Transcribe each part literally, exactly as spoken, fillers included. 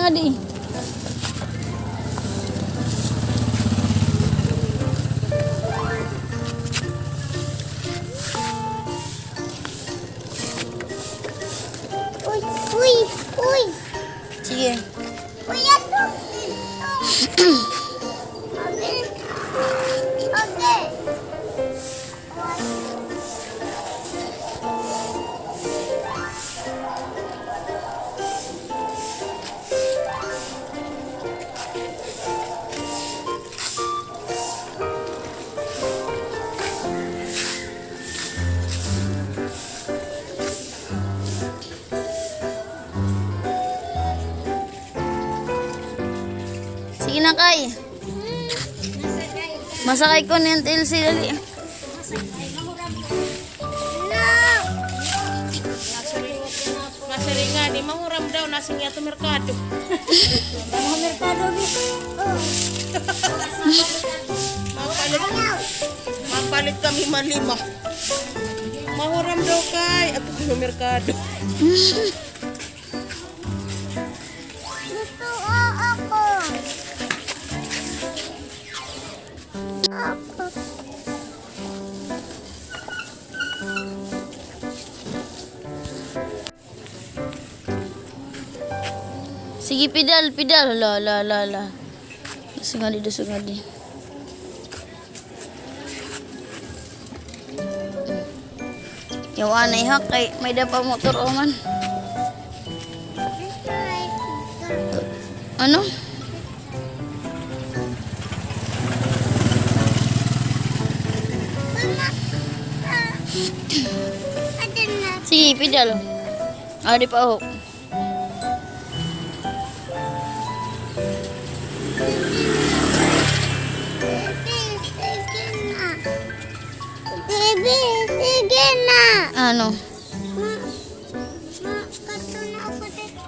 Adi. Uy, uy, uy. Sige. Uy, ato. Okay. Okay. Sige na, Kay. Masakay ko niyan, T L C, dali. Nasiring nga, di mahuram daw, nasiring nga to merkado. Ano merkado, bi? Mapalit, mapalit kami malima. Mahuram daw, Kay. Ako, ano merkado? Gusto ko ako. Ako. Sige, pedal, pedal. La, la, la, la. Dusog nga di, dusog nga di. Yaw anay ha, kay may-ada pa motor, o man. Ano? Sige, pedal. Ah, di pa, oh. Baby, sige na. Baby, sige na. Ano? Ma, ma, kato na ako dito.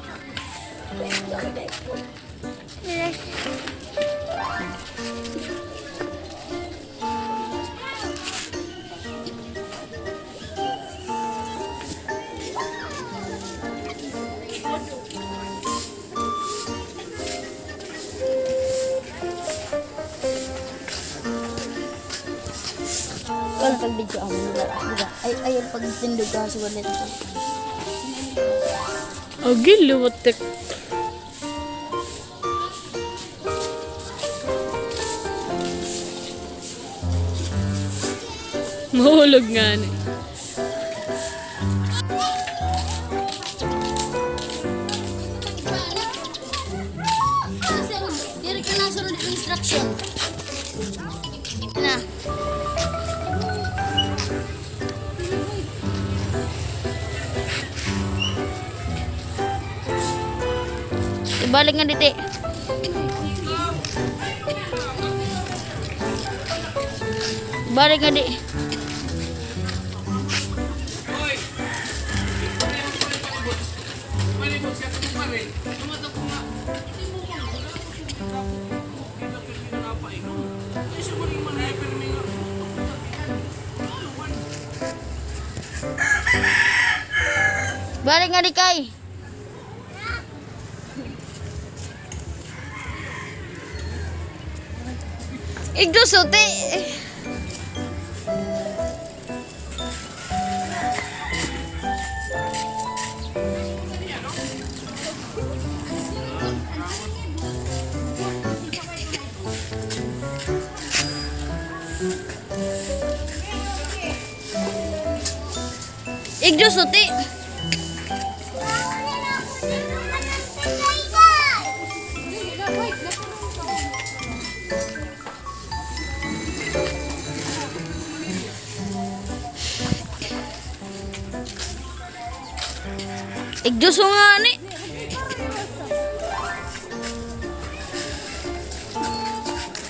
Wala pag-video ako, di ba? Di ba? Ay, ayaw pagtindog ka sa wallet ko. Agi, liwatek. Mahulog ngani. Diri ka nasunod instruction. Na. Ibalik nga didi. Ibalik nga di. Balik nga di kay. Igduso, te. Igduso, te. Igduso ngani.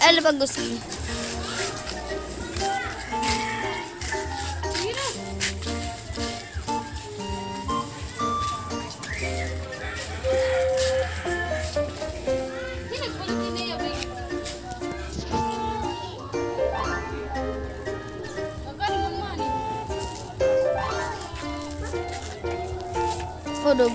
Ala, pag-usi. Hudog.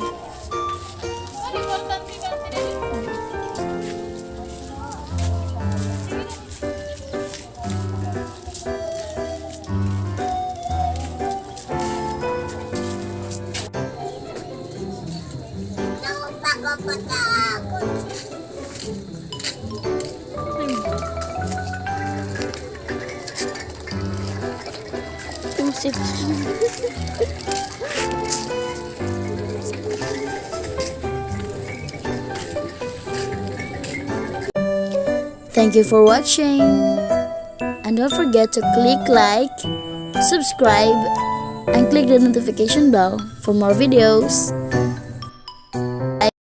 Umsip. Thank you for watching. And don't forget to click like, subscribe, and click the notification bell for more videos.